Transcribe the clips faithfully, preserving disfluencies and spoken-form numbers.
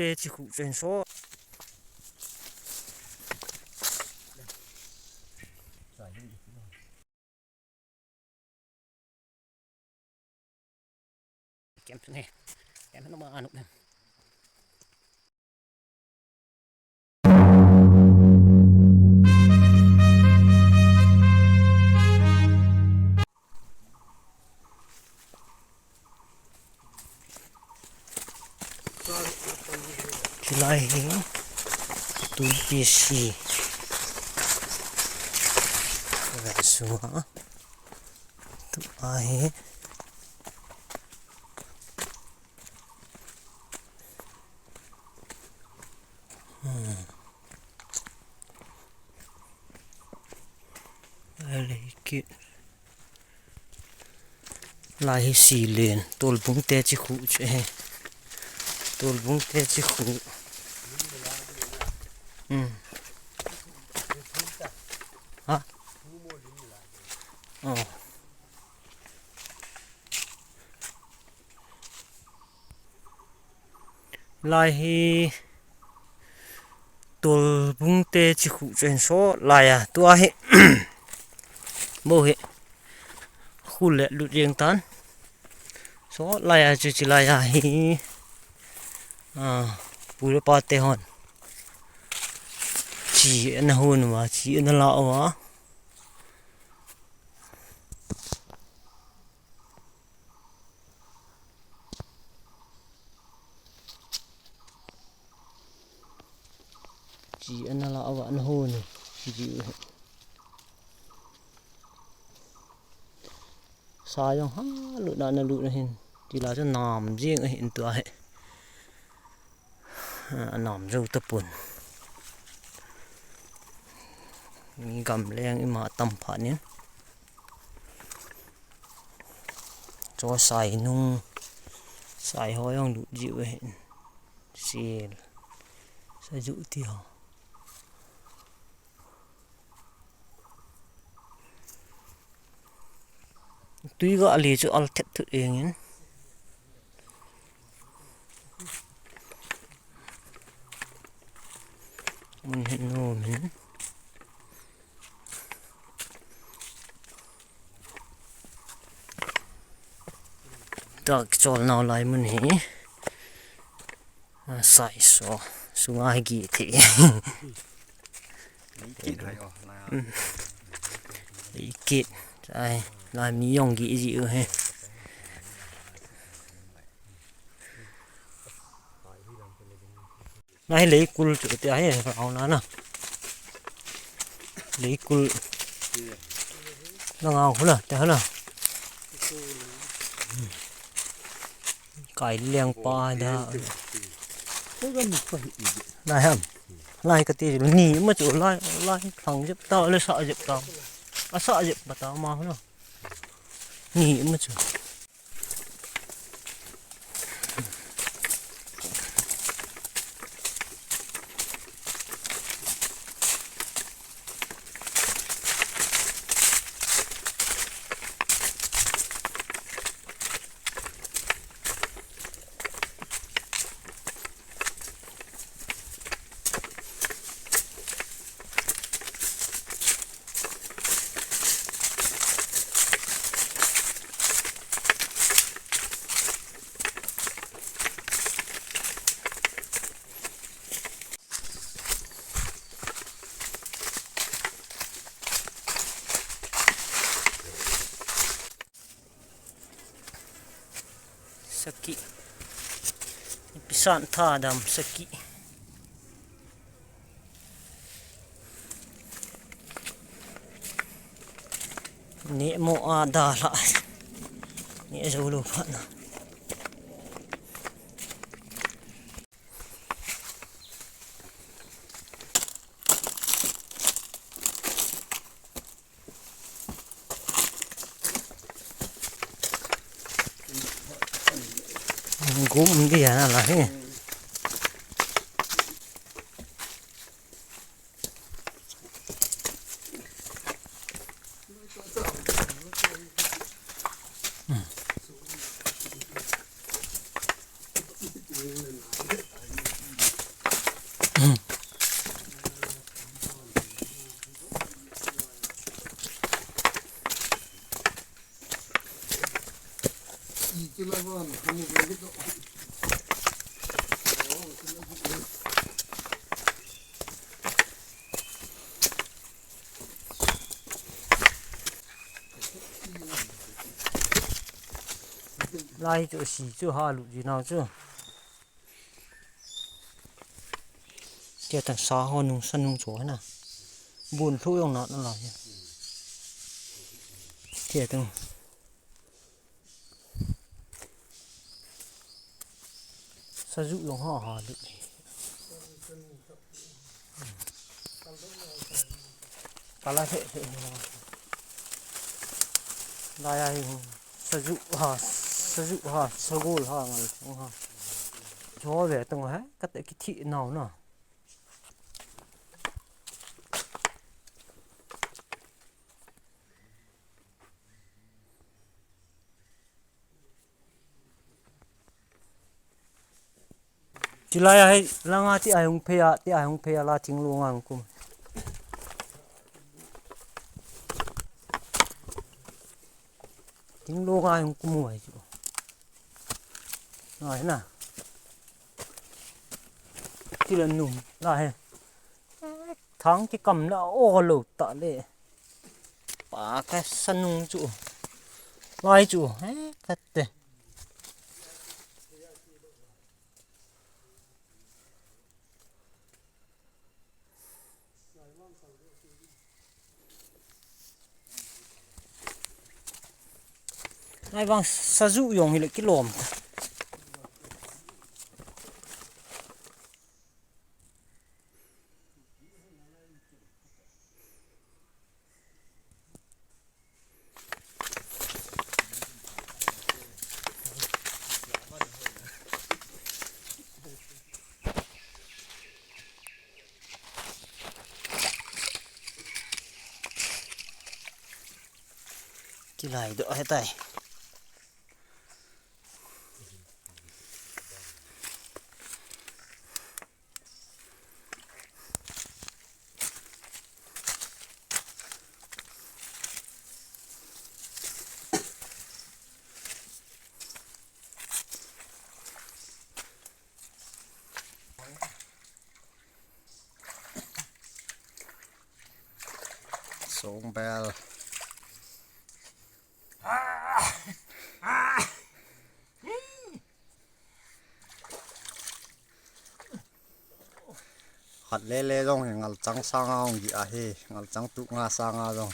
Te chi khu chen so. Kem ne. Kem no ma anu. Hilai hi two P C. Sunga. Tua hi. Hmm. I like it. Lai hi silen, tolbung te chi khu che he. Tolbung te chi khu. Hmm. Ha? Oh. Lai hi tolbung te chi khu chen so lai a tua hi. Mo hi. Khu le lut jeng tan. So lai a chu chi lai a hi. A, pu le pa te hon. Chi ana hun wa, chi ana la wa. Chi ana la awa ana ho ni. Chi u he. Sa jong ha lut na na lut na hin. Chi la chu nam jing a hin tua he. A nam jo ta pun. Mi gam leng ima tam pha nin. Cho sai nung sai ho jong lut jiu hin. Sil. Sa ju ti ho. Tui ga ali chu al thet thut eng in. Mun hin nu min. Tak chol nau lai mun hi. A, sai so. Sunga hi gi thi. Leikit hai o, lai a. Leikit. Sai. Lai mi jong gi ji u he. Lai leikul chu te he, au na na. Leikul. Na ngau hula, te hula. Kai leng pa da. Lai ham. Lai ka ti ni ma chu lai, lai khang jep ta, le sa jep ta. A sa jep ba ta ma hula. Ni ma chu. Saki. Pisan tha dam saki. Ni mo a da la. Ni zo lo pha na. Gum um dia na la he. Lai chu si chu ha lu ji nau chu. Tia tang sa ho nung sa nung chu na. Bun thu yong na na lai. Tia tang. Sa ju yong ha ha lu. Kala he he he. Lai a hi. Sa ju ha, sa ju ha, sagol ha ngal chung ha. Cho ve tang ha, ka te ki thi nau na. Chulai a hi langa ti a hung phei a, ti a hung phei a la thinglung a hung kum. Thinglung a hung kum mai chu. Ngai na. Ti la num la he. Thang ki kam na o lo ta le. Pa ka sa nung chu. Lai chu. He ka te. Ngai vang sa ju yong hi le kilom. Kilai doh ahitai. Song bel. Khat lele jong hi ngalchang sanga hung gi ahi, ngalchang tu nga sanga jong.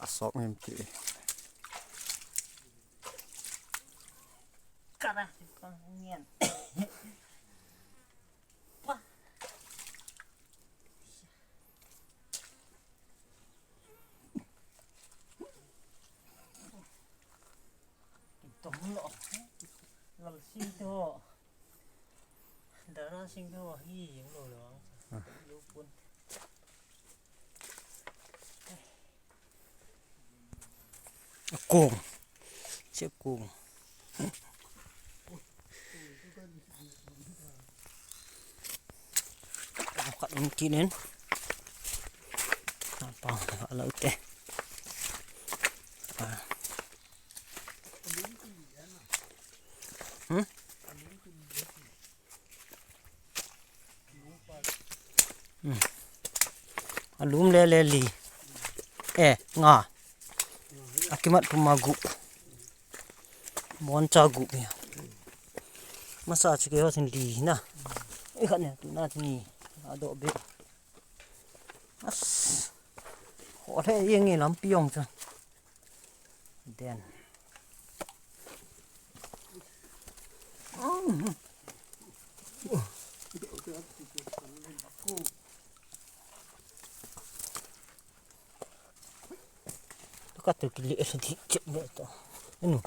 A sok ngim ti. Kara, ngian. Tong lo. Lal sing to. Dara sing to hi yeng lo lo. Lo pun. Kung. Che kung. Kat um kinin. Apa, ala ute. Ah. Hmm? Hmm. Alum lele li. Eh, nga. Akimat puma gup. Boncha gup ya. Masa chu keiho thin li na. Eh, khat ne, tu na thin ni. Ado be. As. Ho le yeng nge lampi jong chu. Den. Ka tu kili esa di cek be to. Anu.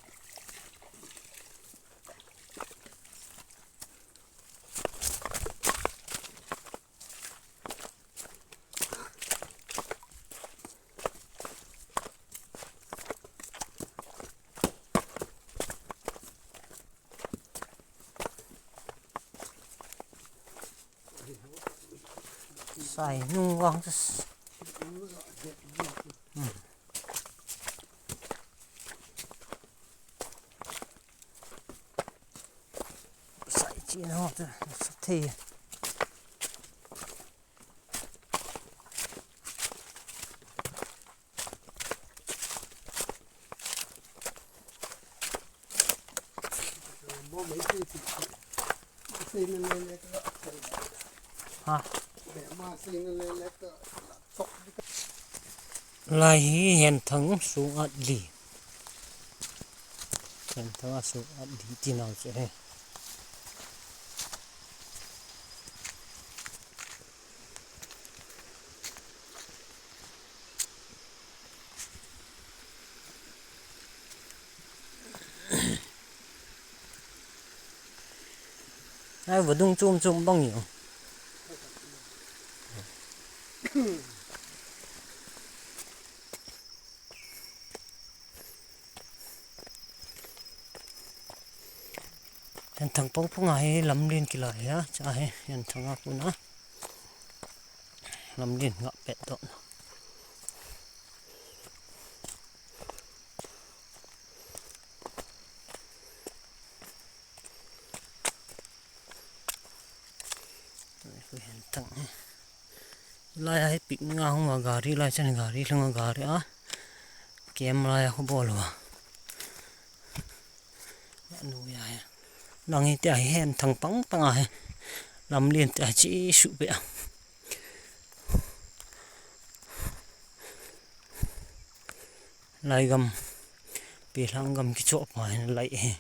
Ai, nung vang chu s-, hmm. Sai chi na ho chu, sa thei. Ha. Lai hi Henthang sung at li. Henthang a sung at li ti nau chu he. Ai, vadung chum chum bang yo. Henthang pong pong a hi lamlin kila hi a, cha hi Henthang a kuna. Lamlin nga pet doh na. Henthang hi. Lai a hi picnic a hung a gari lai chan gari lhung a gari a. Kem lai a khu bol a. Anu ya ya. Lang hi tia hi Henthang pang pang a hi. Lamlin tia chi su pe a. Lai gam. Pi lang gam ki cho pa hin lai hi.